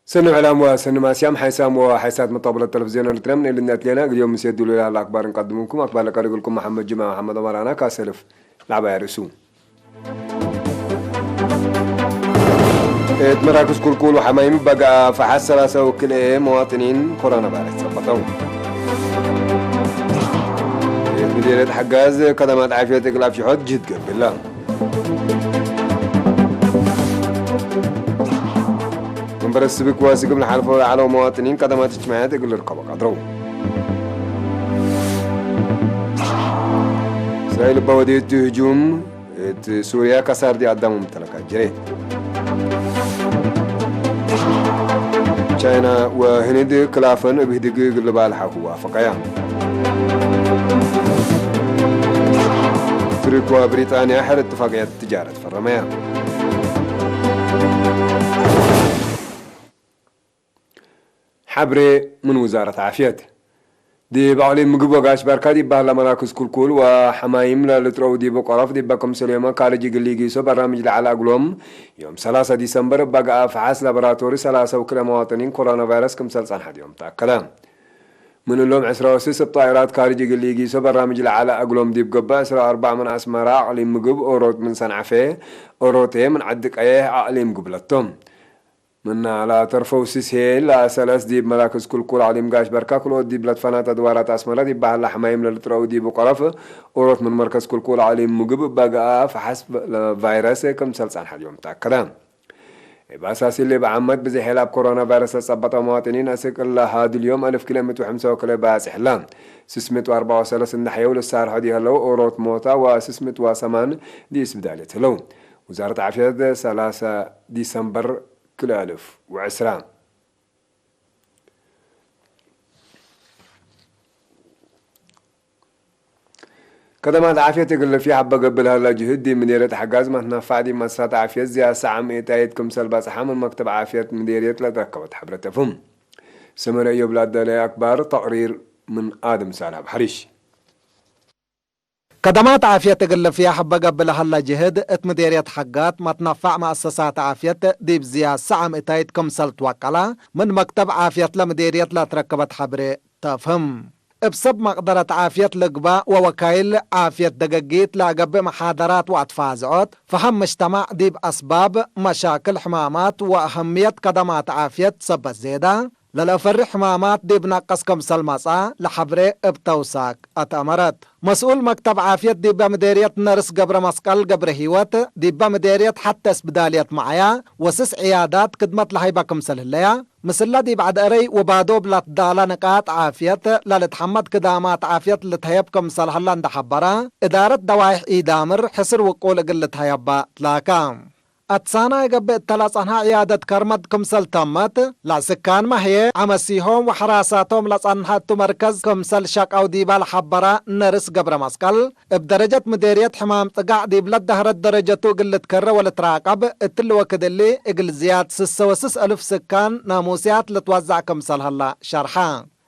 ሰኒ ዕላም ወሰኒ ማስያም ሓይሳም ወሓይሳት መጣብለት ተለቪዝዮን ኤርትራ ምን ኤልነት ሌና ግዲዮም ምስ የድሉ ይላል ኣክባር እንቀድምኩም ኣክባር ለቀሪግልኩም መሓመድ ጅማ መሓመድ ኦማራና ካሰልፍ ላዕባያ ርእሱ። እት መራክዝ ኩልኩል ወሓማይም በጋ ፈሓስ ሰላሳ ወክልኤ መዋጥኒን ኮሮና ቫይረስ ጸበጠው። እት ምድርየት ሓጋዝ ከተማ ጣዕፊዮት እግል ኣፍሽሖት ጅህድ ገብላ። መንበረ ስብክ ወስግም ንሓልፎ ላዕለዎ መዋጥኒን ቀዳማት እጅትማዕያት እግል ርከቦ ቀድረው። እስራኤል እባ ወዴት ህጁም እት ሱርያ ከሳርዲ ኣዳሙ ምተለካ ጅሬ። ቻይና ወህንድ ክላፈን እብ ህድግ ግልባል ሓኩ ዋፈቀያ። ቱርክ ወብሪጣንያ ሕር እትፋቅያት ትጃረት ፈረመያ። ሓብሬ ምን ውዛረት ዓፍየት። ዲብ ዕሊ ምግብ ወጋሽ ባርካ ዲብ ባህላ መራክዝ ኩልኩል ወሐማይም ለልጥረው ዲብ ቆረፍ ዲበ ክምሰል ዮም ካርጅ እግል ሊጊሶ በራምጅ ለዐለ እግሎም ዮም ሰላሳ ዲሰምበር እባ ገአ ፈሓስ ላቦራቶሪ ሰላሳ ወክልኤ መዋጥኒን ኮሮና ቫይረስ ክምሰል ጸንሐት ዮም ተአከደ። ምን እሎም ዕስራ ወስስ እብ ጣኢራት ካርጅ እግል ሊጊሶ በራምጅ ለዐለ እግሎም ዲብ ገብእ ዕስራ ወአርባዕ ምን አስመራ አቅሊም ምግብ ኦሮት ምን ሰንዓፌ ኦሮቴ ምን ዐዲ ቀየሕ አቅሊም ግብለቶም። ምና ለአተርፈው ስስ ሄ ለአሰለስ ዲብ መራክዝ ኩልኩል አሊም ጋሽ በርካ ክልኦት ዲብ ለትፈናት አድዋራት አስመረ ዲብ በህላ ሕማይም ለልጥረኡ ዲብ ቆረፍ ኦሮት ምን መርከዝ ኩልኩል አሊም ምግብ በገአ ፈሐስ ቫይረስ ክምሰል ጸንሐት ዮም ተአከደ። እብ አሳሲ ሌብ ዓመት ብዝሕ ሄላ ብ ኮሮና ቫይረስ ለጸበጠ መዋጥኒን አስቅ ለሃድል ዮም አልፍ ክልኤ ምእት ወሐምሳ ወክልኤ ባጽሕ ላ። ስስ ምእት ወአርባዕ ወሰለስ እንዳሕየው ልሳርሖ ዲሀለው ኦሮት ሞታ ወስስ ምእት ወሰማን ዲስብዳልየት ህለው። ውዛረት ዓፍየት ሰላሳ ዲሰምበር ክልተ አልፍ ወዕስራ። ከደማት ዓፍየት እግል ለፊ ሐበ ገብእ ለሀላ ጅህድ ዲብ ምዴርየት ሐጋዝ መትነፋዕ ዲብ መሳት ዓፍየት ዝያድ ሰዓ ምእታይት ክምሰል በጽሐ ምን መክተብ ዓፍየት ምዴርየት ለተረከበት ሐብረት ተፍህም። ሰመረ እዮብ ለአዳለየ አክባር ተቅሪር ምን አድም ሳልሕ አብ ሐሪሽ። ከደማት ዓፍየት እግል ለፍያ ሐበ ገብእ ለሀላ ጅህድ፣ እት ምዴርየት ሐጋት መትነፋዕ መአሰሳት ዓፍየት ዲብ ዝያድ ሰዓ ምእታይት ክምሰል ትወቀላ፣ ምን መክተብ ዓፍየት ለምዴርየት ለትረከበት ሐብሬ ተፍህም። እብ ሰብ መቅደረት ዓፍየት ልግባእ ወወካይል ዓፍየት ደገጊት ለአገብእ መሓደራት ወአትፋዝዖት፣ ፈሀም ምጅተማዕ ዲብ አስባብ መሻክል ሕማማት ወአሀምየት ከደማት ዓፍየት ሰበት ዜዳ፣ ለለአፈሪ ሕማማት ዲብ ነቅስ ክምሰል መጽአ ለሐብሬ እብ ተውሳክ አትአመረት። መስኡል መክተብ ዓፍየት ዲበ ምዴርየት ነርስ ገብረመስቀል ገብረሂወት፣ ዲበ ምዴርየት ሐቴ እስብዳልየት መዓያ ወስስ ዕያዳት ክድመት ለሀይበ ክምሰል ህለያ፣ ምስለ ዲብ ዐድ-እረይ ወባዶ እብ ለትዳለ ንቃጥ ዓፍየት ለልትሐመድ ክዳማት ዓፍየት ልትሀየብ ክምሰል ሀለ እንደ ሐበረ፣ እዳረት ደዋይሕ ኢዳምር ሕስር ውቁል እግል ልትሀየባ ትላካ። አትሳናይ ገብእ እተ ለጸንሐ ዕያደት ከርመድ ክምሰል ተመት፣ ለስካንመ ህዬ ዐመሲሆም ወሐራሳቶም ለጸንሐ እቱ መርከዝ ክምሰል ሸቀው ዲበ ለሐበረ ነርስ ገብረመስቀል፣ እብ ደረጀት ምዴርየት ሕማም ጽጋዕ ዲብለ ደህረት ደረጀቱ እግል ልትከረ ወልትራቀብ፣ እትሊ ወክድ እሊ እግል ዝያድ ስሰ ወስስ እልፍ ስካን ናሙስያት ልትወዘዕ ክምሰል ሀላ ሸርሐ።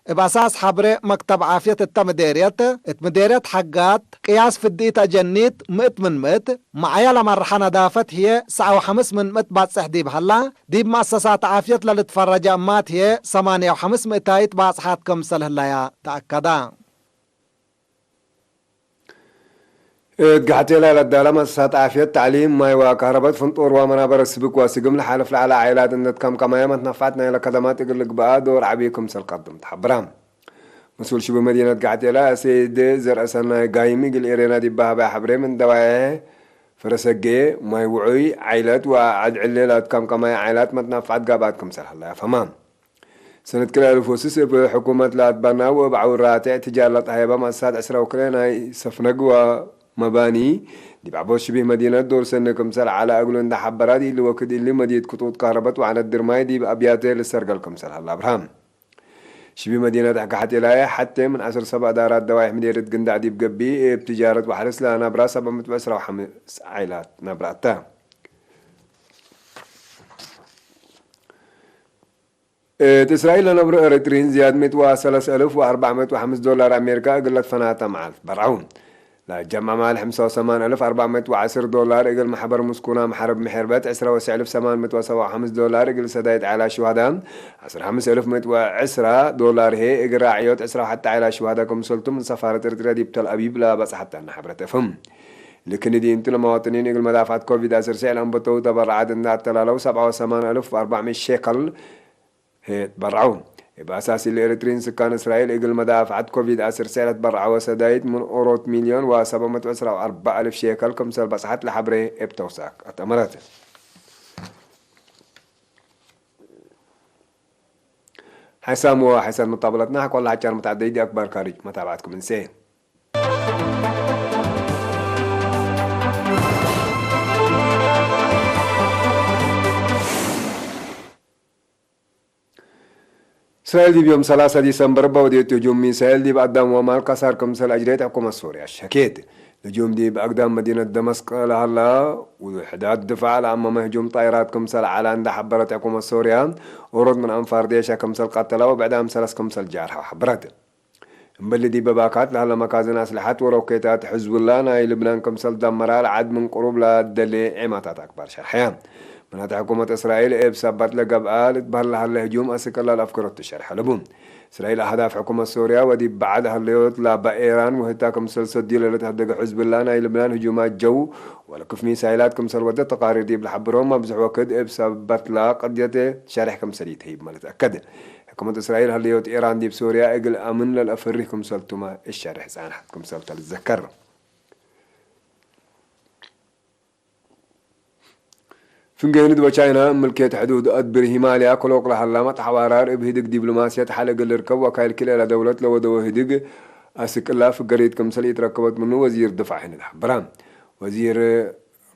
እብ አሳስ ሐብሬ መክተብ ዓፍየት እተ ምዴርየት፣ እት ምዴርየት ሐጋት ቅያስ ፍድኢት አጀኒት ምእት ምን ምእት፣ መዓያ ለመርሐ ነዳፈት ህዬ ሰዓ ወሐምስ ምን ምእት ባጽሕ ዲብ ሀላ፣ ዲብ መአሰሳት ዓፍየት ለልትፈረጀ እማት ህዬ ሰማንያ ወሐምስ ምእታይት ባጽሓት ክምሰል ህለያ ተአከደ። እት ጋሕቴላ ለዳለ መአሰሳት ዓፍየት፣ ተዕሊም፣ ማይ ወካህረበት፣ ፍንጡር ወመናበረ ስብክ ወስግም ለሓልፍ ለዐለ ዓይላት እንደ ትከምከማየ መትነፋዕት ናይለ ከደማት እግል ልግበአ ዶር ዐቢ ክምሰል ቀድም ተሐብራ። መስኡል ሽቡ መዲነት ጋሕቴላ ሰይድ ዘርአሰናይ ጋይም እግል ኤሬና ዲብ በሀበ ሐብሬ ምን ደዋየ ፈረሰጌ፣ ማይ ውዑይ፣ ዓይለት ወዐድ ዕሌ ለትከምከማየ ዓይላት መትነፋዕት ጋብአት ክምሰል ሀላ ያፈማ። ሰነት ክልኤ አልፍ ወስስ እብ ሕኩመት ለአትበና ወእብ ዐውር ራቴዕ ትጃር ለተሀየበ መአሰሳት ዕስራ ወክልኤ ናይ ሰፍነግ ወመባኒ ዲብ ዐቦት ሽቢህ መዲነት ዶር ሰኒ ክምሰል ዐለ እግሉ እንደ ሐበራ፣ ዲሊ ወክድ እሊ መዲት ክጡጥ ካህረበት ወዐለት ድርማይ ዲብ አብያተ ልሰርገል ክምሰል ሀለ አብርሃም። ሽቢህ መዲነት አካሓቴላየ ሐቴ ምን ዐስር ሰብ አዳራት ደዋይሕ ምዴርየት ግንዳዕ ዲብ ገብእ እብ ትጃረት ወሐርስ ለአናብራ ሰብዐ ምእት ወዕስራ ወሐምስ ዓይላት ናብራ እተ። እቲ እስራኤል ለነብሩ ኤሪትሪን ዝያድ ሚእት ወሰላሳ እልፍ ወኣርባዕመት ወሓምስ ዶላር ኣሜሪካ እግል ለትፈናታ መዓልት በርዐው። ለጀማማ ለሕምሳ ወሰማን እልፍ ኣርባዕመት ወዓስር ዶላር እግል ማሕበር ምስኩና ማሕረብ ምሕርበት ዕስራ ወስዕ እልፍ ሰማን ሚእት ወሰባ ወሓምስ ዶላር እግል ሰዳይት ዓላ ሽዋዳ ዓስራ ሓምስ እልፍ ሚእት ወዕስራ ዶላር ሄ እግል ራዕዮት ዕስራ ወሓት ዓላ ሽዋዳ ከምሰልቱ ምን ሰፋረት ኤሪትሪያ ዲብ ተል ኣቢብ ለበጽሓታ እናሓብረት እፍም። ልክንዲ እንቱ ለመዋጥኒን እግል መዳፍዓት ኮቪድ ዓሰርተ ትሽዓተ ለኣንበተው ተበረዓት እንዳተላለው ሰብዓ ወሰማን እልፍ ኣርባዕመት ሸከል ሄ ትበርዐው። እብ ኣሳሲ ለኤሪትሪን ስካን እስራኤል እግል መዳፍዓት ኮቪድ ዓሰርተ ትሽዓተ ለትበርዐወ ሰዳይት ምን ኦሮት ሚልዮን ወሰብዓ መእት ወዕስራ ወኣርባዕ እልፍ ሸከል ከምሰል በጽሓት ለሓብረ እብ ተውሳክ ኣተመረት። ሓይሳም ወሓይሳት መጣበላትና ሓቆላ ሓጫር መታዕደይ ዲ ኣክባር ካሪጅ መታብዓትኩም እንሴ። እስራኤል ዲብ ዮም ሰላሳ ዲሰምበር በወድየት ህጁም ሚሳኤል ዲብ ኣዳም ወማል ከሳር ክምሰል ኣጅሬት ሕኩመት ሶርያ ሸኬት። ህጁም ዲብ ኣግዳም መዲነት ደመስቅ ለሃላ ውሕዳት ድፋዕ ለኣመመ ህጁም ጣይራት ክምሰል ዓላ እንዳ ሓበረት ሕኩመት ሶርያ፣ ኦሮት ምን ኣንፋር ዴሻ ክምሰል ቀተላ ወብዕዳም ሰለስ ክምሰል ጃርሐ ሓበረት። እምበሊ ዲበ ባካት ለሃለ መካዝን ኣስልሓት ወሮኬታት ሕዝቡላ ናይ ልብናን ክምሰል ደመራ ለዓድ ምን ቅሩብ ለደሌ ዔማታት ኣክባር ሸርሐያ። ምናተ ሕኩመት እስራኤል እብ ሰባት ለገብኣ ልትበህል ለሃለ ህጁም ኣስቅላ ለኣፍከረቱ ሸርሐ ለቡ። እስራኤል ኣህዳፍ ሕኩመት ሶርያ ወዲብ በዓድ ሃለዮት ላባ ኤራን ውህታ ክምሰል ሰድዩ ለለትሐደገ ሕዝቡላ ናይ ልብናን ህጁማት ጀው ወለክፍ ሚሳይላት ክምሰል ወደ ተቃሪር ዲብ ለሐብሮም ኣብዝሕ ወክድ እብ ሰበትላ ቅድየት ሸርሕ ክምሰል ይትህይብ ማለት ኣከድ። ሕኩመት እስራኤል ሃለዮት ኢራን ዲብ ሶርያ እግል ኣምን ለልአፈሪህ ክምሰልቱመ እሸርሕ ጻንሐት ክምሰልተ ልዘከር። ፍንገ ህንድ ወቻይና ምልክየት ሕዱድ ኣድብር ሂማልያ ክሎቅ ለሃላ መጥሓዋራር እብ ህድግ ዲብሎማስያት ሓለ እግል ልርከብ ወካይል ክልኤላ ደውለት ለወደወ ህድግ ኣስቅላ ፍገሪት ክምሰል ኢትረከበት ምኑ ወዚር ድፋዕ ህንድ ሓበራ። ወዚር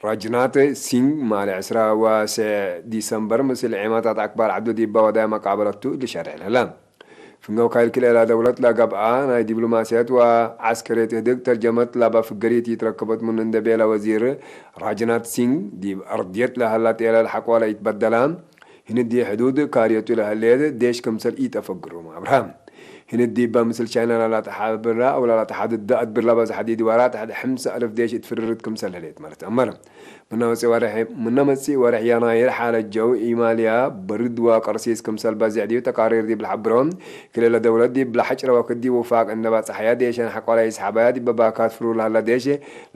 ራጅናት ሲንግ ማል ዕስራ ወስዕ ዲሰምበር ምስል ዔማታት ኣክባር ዓዱ ዲባ ወዳያ መቃበለቱ ልሸርሕ ለላ። ፍንገው ካይል ክልኤላ ደውለት ለገብኣ ናይ ዲብሎማስያት ወዓስከርየት ህድግ ተርጀመት ላባ ፍገሪት ይትረከበት ምኑ እንደ ቤላ ወዚር ራጅናት ሲንግ ዲብ ኣርድየት ለሃላ ጤላ ለሓቆላ ይትበደላ። ህንዲ ሕዱድ ካርየቱ ለህሌት ዴሽ ክምሰል ኢጠፈግሩ ኣብርሃም። ህንዲ እባ ምስል ቻይና ላላተሓብራ ኣው ላላተሓድዳ ኣድብር ላባዝ ሓዲድ ዋራ ተሕድ ሕምሳ ኣልፍ ዴሽ እትፍርርት ክምሰል ህሌት ማለት ኣመር። ምነ መጺእ ወርሒ፣ ምነ መጺእ ወርሒ ያናይር ሓለ ጀው ኢማልያ በርድ ወቀርሲስ ክምሰል በዚዕ ዲብ ተቃሪር ዲብ ለሓብሮ። ክልለ ደውለት ዲብ ለሓጭረ ወክዲ ውፋቅ እንደባ ጸሓያ ዴሸን ሓቆላ ይስሓባያ ዲበ ባካት ፍሩ ላላ ዴሽ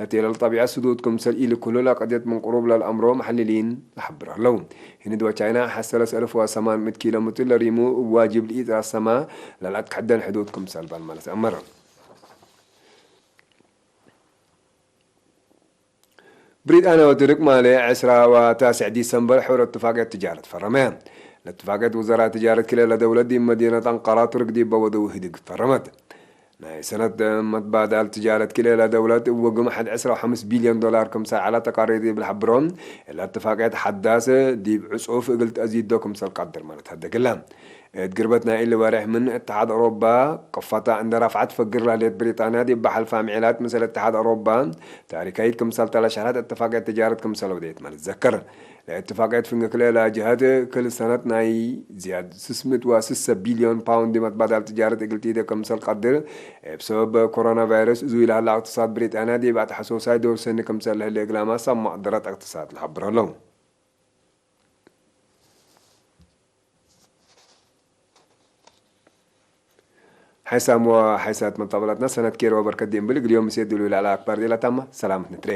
ለቴለል ጠቢዐ ስዱድ ክምሰል ኢልኩሉ ለቀድየት ምን ቅሩብ ለልኣምሮ መሐልሊን ለሓብር ኣለው። ህንድ ወቻይና ሓሰለስ እልፍ ወሰማን ምእት ኪሎ ሜትር ለሪሙ እብ ዋጅብ ልኢት ራሰማ ለልኣትክሕደን ሕዱድ ክምሰል ባል ማለት ኣመረ። ብሪጣንያ ወትርክ ማለ ዕስራ ወታስዕ ዲሰምበር ሕሮ እትፋቅየት ትጃረት ፈረመ። ለእትፋቅየት ውዘራ ትጃረት ክልኤ ለደውለት ዲብ መዲነት ኣንቃራ ቱርክ ዲበ ወደው ህድግ ፈረመት። ናይ ሰነት መትባዳል ትጃረት ክልኤላ ደውለት እወ ግምሓት ዕስራ ወሓምስ ቢልዮን ዶላር ክምሰል ዓላ ተቃሪር ዲብ ለሓብሮ፣ እላ እትፋቅየት ሓዳስ ዲብ ዕጹፍ እግል ተእዚዶ ክምሰል ቀድር ማለት ሃደግላ። እት ግርበት ናይ እሊ ወርሕ ምን እትሓድ ኣውሮባ ቅፋታ እንደ ራፍዓት ፈግር ላህሌት ብሪጣንያ ዲብ ባሓልፋ ምዕላት ምሰል እትሓድ ኣውሮባ ታሪካይት ክምሰል ተለሸርሐት እትፋቅየት ትጃረት ክምሰል ወደየት ማለት ዘክር። ለእትፋቅየት ፍንግ ክልኤላ ጅሀት ክል ሰነት ናይ ዝያድ ስስ ምእት ወስሰ ቢልዮን ፓውንድ መትባዳል ትጃረት እግል ትኢደ ክምሰል ቀድር፣ እብ ሰበብ ኮሮና ቫይረስ እዙይ ለህላ እቅትሳድ ብሪጣንያ ዲብ ኣትሐሶሳይ ደውር ሰኒ ክምሰል ለህለ እግላማ ሳብ መቅደረት እቅትሳድ ለሓብር ኣለው። ሓይሳም ወሓይሳት መጣበላትና ሰነት ኬር ወበርከት ዲእምብል እግልዮም ምሴ ድሉ ይላላ ኣክባር ዴላታማ ሰላምት ንትሬ።